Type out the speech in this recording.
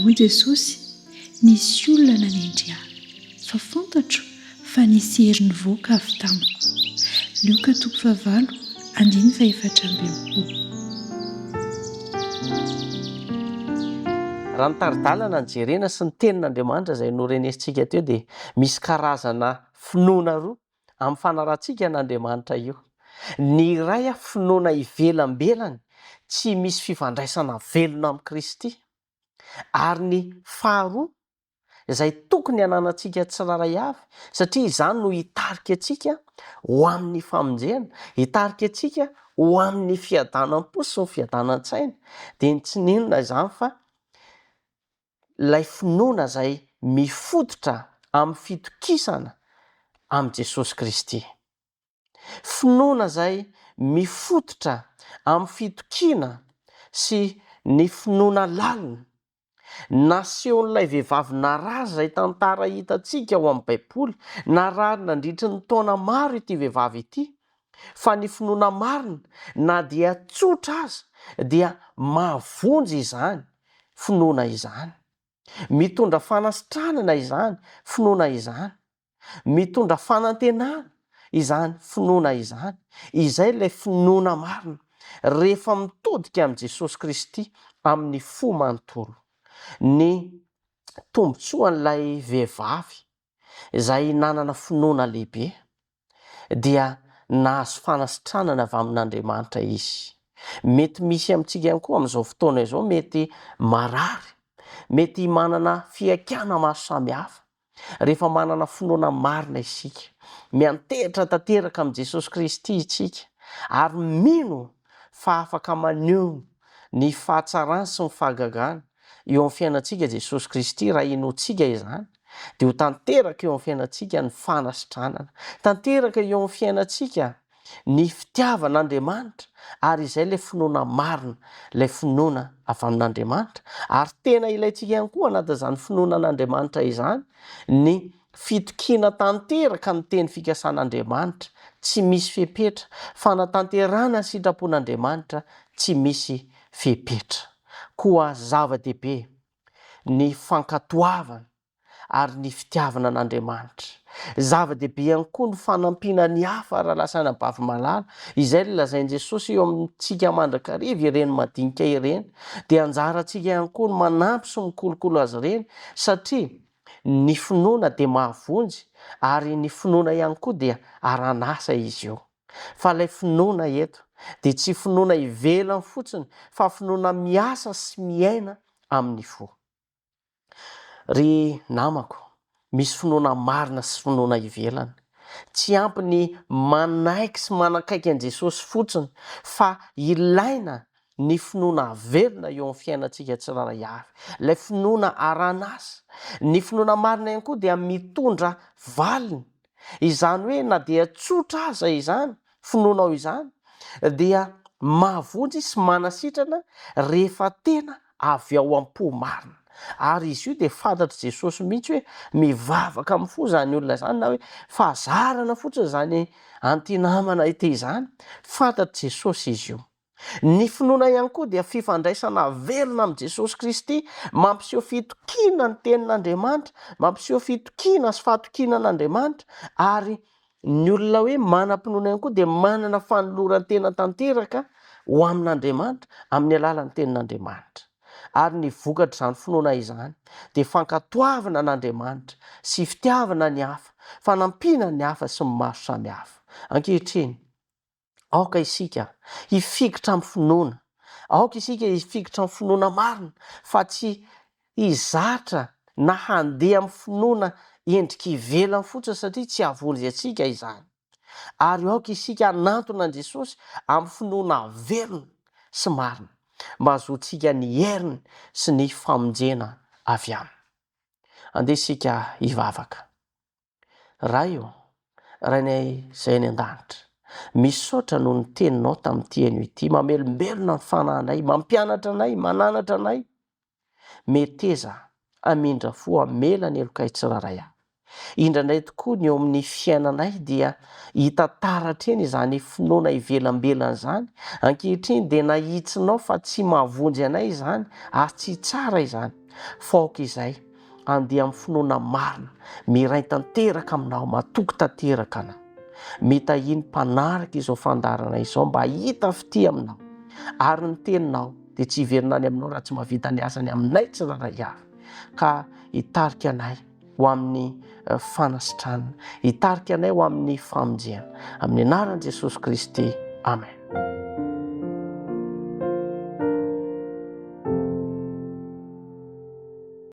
hoy Jesosy, Nisy olona nanendry ahy, fa fantatro fa nisy hery nivoaka avy tamiko. Lioka toko fahavalo, andininy faha-64. Raha ny tari-dalana no jerena sy ny tenin'Andriamanitra izay norenesintsika teo dia misy karazana finoana roa amin'ny fanarahantsika an'Andriamanitra io. Ny iray finoana ivelambelany tsy misy fifandraisana velona amin'i Kristy ary ny faharoa izay tokony hananantsika tsirairay avy satria izany no hitarika antsika ho amin'ny famonjena, hitarika antsika ho amin'ny fiadanam-po sy ny fiadanan-tsaina, dia ny tsy n'inona izany fa ilay finoana izay mifototra amin'ny fitokisana amin'i Jesosy Kristy. Finoana izay mifototra amin'ny fitokiana sy ny finoana lalina. Nasehon'ilay vehivavy narary izay tantara hitantsika ao amin'ny Baiboly, narary nandritry ny taona maro ity vehivavy ity, fa ny finoana marina, na dia tsotra aza, dia mahavonjy izany finoana izany. Mitondra fanasitranana izany finoana izany. Mitondra fanantenana izany finoana izany. Izay ilay finoana marina, rehefa mitodika amin'i Jesosy Kristy amin'ny fo manontolo. Ny tombontsoan'ilay vehivavy izay nanana finoana lehibe dia nahazo fanasitranana avy amin'Andriamanitra izy. Mety misy amintsika ihany koa amin'izao fotoana izao mety marary, mety manana fihaikana maro samihafa. Rehefa manana finoana marina isika, miantehitra tanteraka amin'i Jesosy Kristy isika ary mino fa afaka maneho ny fahatsarany sy ny fahagagany eo amin'ny fiainantsika Jesosy Kristy, raha inoantsika izany, dia ho tanteraka eo amin'ny fiainantsika ny fanasitranana. Tanteraka eo amin'ny fiainantsika ny fitiavan'Andriamanitra, ary izay ilay finoana marina, ilay finoana avy amin'Andriamanitra. Ary tena ilaintsika ihany koa anatin'izany finoana an'Andriamanitra izany ny fitokiana tanteraka ny teny fikasan'Andriamanitra, tsy misy fepetra, fanatanterahana ny sitrapon'Andriamanitra tsy misy fepetra. Koa zava-dehibe ny fankatoavana ary ny fitiavana an'Andriamanitra. Zava-dehibe ihany koa ny fanampiana ny hafa rahalahy sy anabavy malala. Izay ilay lazain'i Jesosy eo amintsika mandrakariva ireny madinika ireny. Dia anjarantsika ihany koa ny manampy sy mikolokolo azy ireny satria ny finoana dia mahavonjy ary ny finoana ihany koa dia aran'asa izy io. Fa ilay finoana eto dia tsy finoana ivelany fotsiny fa finoana miasa sy miaina amin'ny fo. Ry namako, misy finoana marina sy finoana ivelany. Tsy ampy ny manaiky sy manakaiky an'i Jesosy fotsiny fa ilaina ny finoana velona eo amin'ny fiainantsika tsirairay avy. Ilay finoana aran'asa. Ny finoana marina ihany koa dia mitondra valiny. Izany hoe na dia tsotra aza izany finoanao izany dia mahavonjy sy manasitrana rehefa tena avy ao am-po marina. Ary izy io dia fantatr'i Jesosy mihitsy hoe mivavaka amin'ny fo izany olona izany na hoe fahazarana fotsiny izany an'ity namana ity izany. Fantatr'i Jesosy izy io. Ny finoana ihany koa dia fifandraisana velona amin'i Jesosy Kristy, mampiseho fitokiana ny Tenin'Andriamanitra, mampiseho fitokiana sy fahatokiana an'Andriamanitra, ary ny olona hoe manam-pinoana ihany koa dia manana fanoloran-tena tanteraka ho amin'Andriamanitra amin'ny alalan'ny Tenin'Andriamanitra. Ary ny vokatr'izany finoana izany dia fankatoavana an'Andriamanitra sy fitiavana ny hafa, fanampiana ny hafa sy ny maro samihafa. Ankehitriny, Aoka isika hifikitra amin'ny finoana. Aoka isika hifikitra amin'ny finoana marina fa tsy hizatra na handeha amin'ny finoana endrika ivelany fotsiny satria tsy hahavonjy antsika izany. Ary aoka isika hanantona an'i Jesosy amin'ny finoana velona sy marina mba hahazoantsika ny heriny sy ny famonjena avy aminy. Andeha isika hivavaka. Ray ô, Rainay izay any an-danitra, misaotra noho ny teninao tamin'ity anio ity, mamelombelona ny fanahinay, mampianatra anay, mananatra anay. Meteza hamindra fo hamela ny helokay tsirairay avy. Indraindray tokoa ny eo amin'ny fiainanay dia hita taratra eny izany finoana ivelambelany izany, ankehitriny dia nahitsinao fa tsy mahavonjy anay izany ary tsy tsara izany. Fa aoka izay, andeha amin'ny finoana marina, miray tanteraka aminao, matoky tanteraka anao. Mitahia ny mpanaraka izao fandaharana izao mba hahita fitia aminao, ary ny teninao dia tsy hiverina any aminao raha tsy mahavita ny asany aminay tsirairay avy, ka hitarika anay ho amin'ny fanasitranana, hitarika anay ho amin'ny famonjena. Amin'ny anaran'i Jesosy Kristy, Amen.